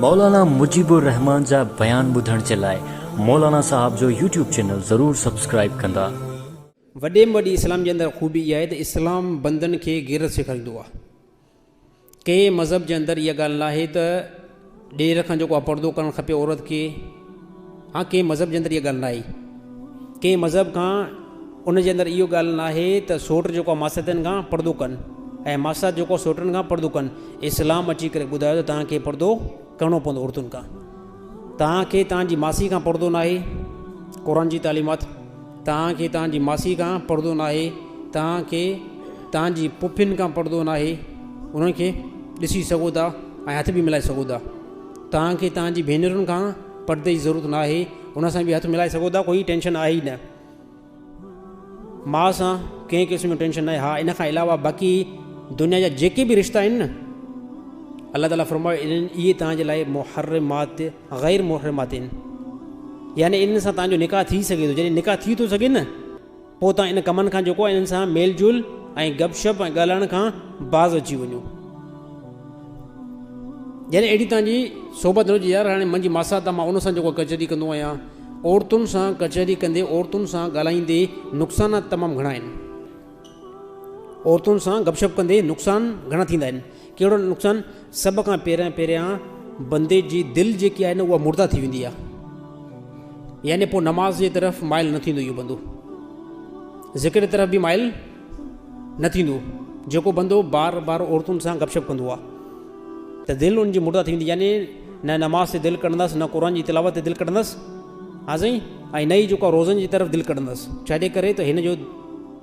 مولانا مجيب الرحمان جا بيان ٻڌڻ جي لاء مولانا صاحب جو يوٽيوب چينل ضرور سبسڪرائيب ڪندا. وڏي ۾ وڏي اسلام جي اندر خوبي اها آهي ته اسلام بندن کي غيرت سيکاريندو آهي. ڪنهن مذهب جي اندر اها ڳالهه ناهي ته ڏير کان جيڪو آهي پردو ڪرڻ کپي عورت کي. ها ڪنهن مذهب جي اندر اها ڳالهه ناهي. ڪنهن مذهب کان ان جي اندر اهو ڳالهه ناهي ته سوٽ جيڪو آهي ماساتن کان پردو ڪن ۽ ماسات جيڪو آهي سوٽن کان پردو ڪن. اسلام اچي ڪري ٻڌايو ته توهان کي پردو ڪرڻو پوندو عورتن کان. توهان کي توهان جي ماسي کان پردو ناهي، قرآن جي تعليمات، توهان کي توهان جي ماسي کان پردو ناهي، توهان کي توهان جي پڦين کان پردو ناهي، انهن کي ڏسي سگهو ٿا ۽ هٿ به ملائي سگهو ٿا. توهان کي توهان جي ڀينرن کان پردي جي ضرورت ناهي، ان سان به هٿ ملائي سگهو ٿا، ڪوئي ٽينشن آهي ئي نه. ماء سان ڪنهن قسم جو ٽينشن ناهي. ها ان کان علاوه باقي دنيا جا جيڪي به رشتا آهن نه، الله تعالي فرمايو انهن اهي توهان جي لاء محرمات غير محرمات آهن، يعني انهن سان توهان جو نڪاح ٿي سگهي ٿو. جڏهن نڪاح ٿي ٿو سگهي نه، پوء توهان ان ڪمن کان جيڪو آهي انهن سان ميل جول ۽ گپ شپ ۽ ڳالهائڻ کان باز اچي وڃو. يعني اهڙي توهان جي صحبت نه هجي، يار هاڻي منهنجي ماسات آهي مان ان سان جيڪو ڪچهري ڪندو آهيان. عورتن سان ڪچهري ڪندي، عورتن سان ڳالهائيندي نقصانات تمام گهڻا آهن. عورتن سان گپ شپ ڪندي نقصان گهڻا ٿيندا آهن. ڪهڙو نقصان؟ سڀ کان پهريان پهريان بندي جي دل جيڪي آهي نه اها مرده ٿي ويندي آهي، يعني پوء نماز جي طرف مائل نه ٿيندو اهو بندو، ذڪر جي طرف به مائل نه ٿيندو. جيڪو بندو بار بار عورتن سان گپ شپ ڪندو آهي ته دل ان جي مرده ٿي ويندي، يعني نه نماز تي دل ڪڍندس، نه قرآن جي تلاوت تي دل ڪڍندس، ها سائين، ۽ نه ئي جيڪو روزن جي طرف دل ڪڍندس. ڇا جي ڪري ته هن جو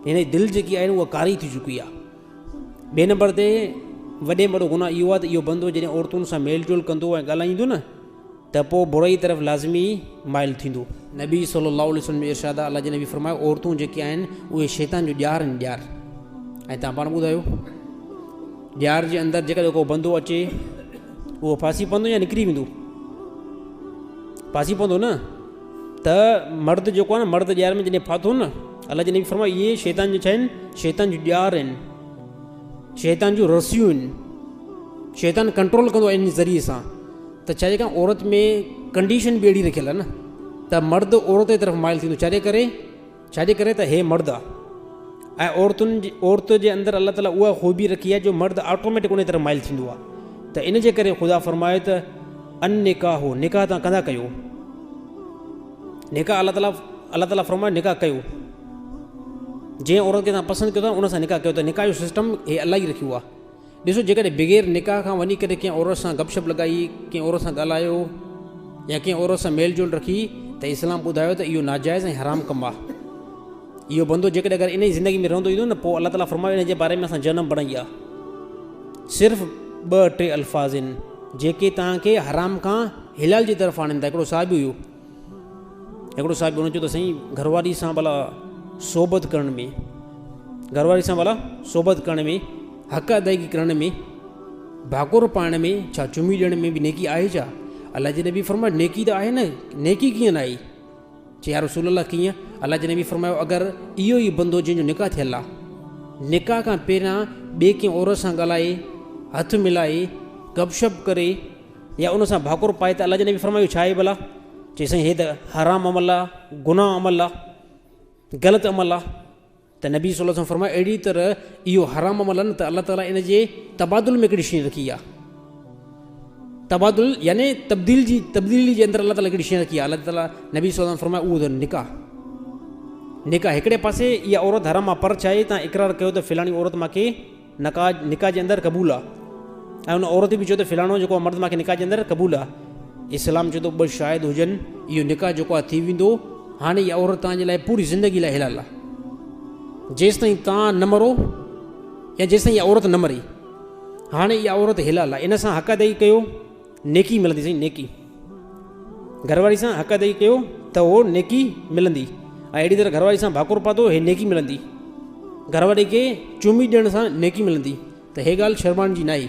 هن جي دل جيڪي آهي نه اها ڪاري ٿي چڪي آهي. ٻئي نمبر تي وڏي ۾ وڏو گناهه اهو آهي ته اهو بندو جڏهن عورتن سان ميل جول ڪندو ۽ ڳالهائيندو نه ته پوء برائي طرف لازمي مائل ٿيندو. نبي صلي الله عليه وسلم جو ارشاد آهي، الله جي نبي فرمايو عورتون جيڪي آهن اهي شيطان جو ڄار آهن، ڄار. ۽ توهان پاڻ ٻڌايو ڄار جي اندر جيڪڏهن ڪو بندو اچي اهو ڦاسي پوندو يا نڪري ويندو؟ ڦاسي پوندو نه. ته مرد جيڪو آهي نه مرد ڄار ۾ جڏهن ڦاٿو نه، الله جي نبي فرمايو اهي شيطان جو ڇا آهن؟ شيطان جو ڄار آهن، شيطان جون رسيون آهن، شيطان ڪنٽرول ڪندو آهي ان ذريعي سان. ته ڇا جي ڪري عورت ۾ ڪنڊيشن به اهڙي رکيل آهي نه ته مرد عورت جي طرف مائل ٿيندو. ڇا جي ڪري؟ ڇا جي ڪري ته هي مرد آهي ۽ عورتن جي عورت جي اندر الله تعالي اها خوبي رکي آهي جو مرد آٽوميٽڪ ان طرف مائل ٿيندو آهي. ته ان جي ڪري خدا فرمايو ته ان نڪاح، نڪاح تان ڪندا ڪيو نڪاح، الله تعالي الله تعالي فرمايو نڪاح ڪيو، جنهن عورت کي تان پسند ڪيو ٿا ان سان نڪاح ڪيو. ته نڪاح جو سسٽم هي الله ئي رکيو آهي. ڏسو جيڪڏهن بغير نڪاح کان وڃي ڪري ڪنهن عورت سان گپ شپ لڳائي، ڪنهن عورت سان ڳالهايو يا ڪنهن عورت سان ميل جول رکي ته اسلام ٻڌايو ته اهو ناجائز ۽ حرام ڪم آهي. اهو بندو جيڪڏهن اگر انهي زندگي ۾ رهندو ايندو نه پوء الله تعالي فرمايو ان جي باري ۾ اسان جهنم بڻائي آهي. صرف ٻه ٽي الفاظ آهن جيڪي توهان کي حرام کان حلال جي طرف آڻين ٿا. هڪڙو صاحب هيو، هڪڙو صاحب هن چيو ته سائين گهرواري سان ڀلا صحبت ڪرڻ ۾، گهرواري سان ڀلا صحبت ڪرڻ ۾، حق ادائگي ڪرڻ ۾، ڀاڪر پائڻ ۾، ڇا چمي ڏيڻ ۾ به نيڪي آهي ڇا؟ الله جي نبي فرمايو نيڪي ته آهي نه، نيڪي ڪيئن نه آئي؟ چي يا رسول الله ڪيئن؟ الله جي نبي فرمايو اگر اهو ئي بندو جنهن جو نڪاح ٿيل آهي، نڪاح کان پهريان ٻي ڪنهن عورت سان ڳالهائي، هٿ ملائي، گپ شپ ڪري يا ان سان ڀاڪر پائي ته الله جي نبي فرمايو ڇا آهي ڀلا؟ چي سائين هي ته حرام عمل آهي، گناهه عمل آهي، غلط عمل آهي. ته نبي صلي الله عليه وسلم فرمايو اهڙي طرح اهو حرام عمل آهي نه ته الله تعالي ان جي تبادل ۾ هڪڙي شيء رکي آهي. تبادل يعني تبديل جي تبديلي جي اندر الله تعالي هڪڙي شيء رکي آهي. الله تعالي نبي صلي الله عليه وسلم فرمايو اهو نڪاح، نڪاح هڪڙي پاسي اها عورت حرام آهي پر ڇا آهي تان اقرار ڪيو ته فلاڻي عورت مانکي نڪاح، نڪاح جي اندر قبول آهي ۽ ان عورت به چيو ته فلاڻو جيڪو مرد مانکي نڪاح جي اندر قبول آهي. اسلام چيو ته ٻه شاهد هجن اهو نڪاح جيڪو آهي ٿي ويندو. هاڻي اها عورت توهان جي لاء پوري زندگي لاء حلال آهي جيستائين توهان نه مرو يا جيستائين اها عورت نه مري. هاڻي اها عورت حلال آهي، ان سان حق ادائي ڪيو نيڪي ملندي. سائين نيڪي گهرواري سان حق ادائي ڪيو ته اهو نيڪي ملندي، ۽ اهڙي طرح گهرواري سان ڀاڪر پاتو هي نيڪي ملندي، گهرواري کي چمي ڏيڻ سان نيڪي ملندي. ته هي ڳالهه شرمائڻ جي ناهي.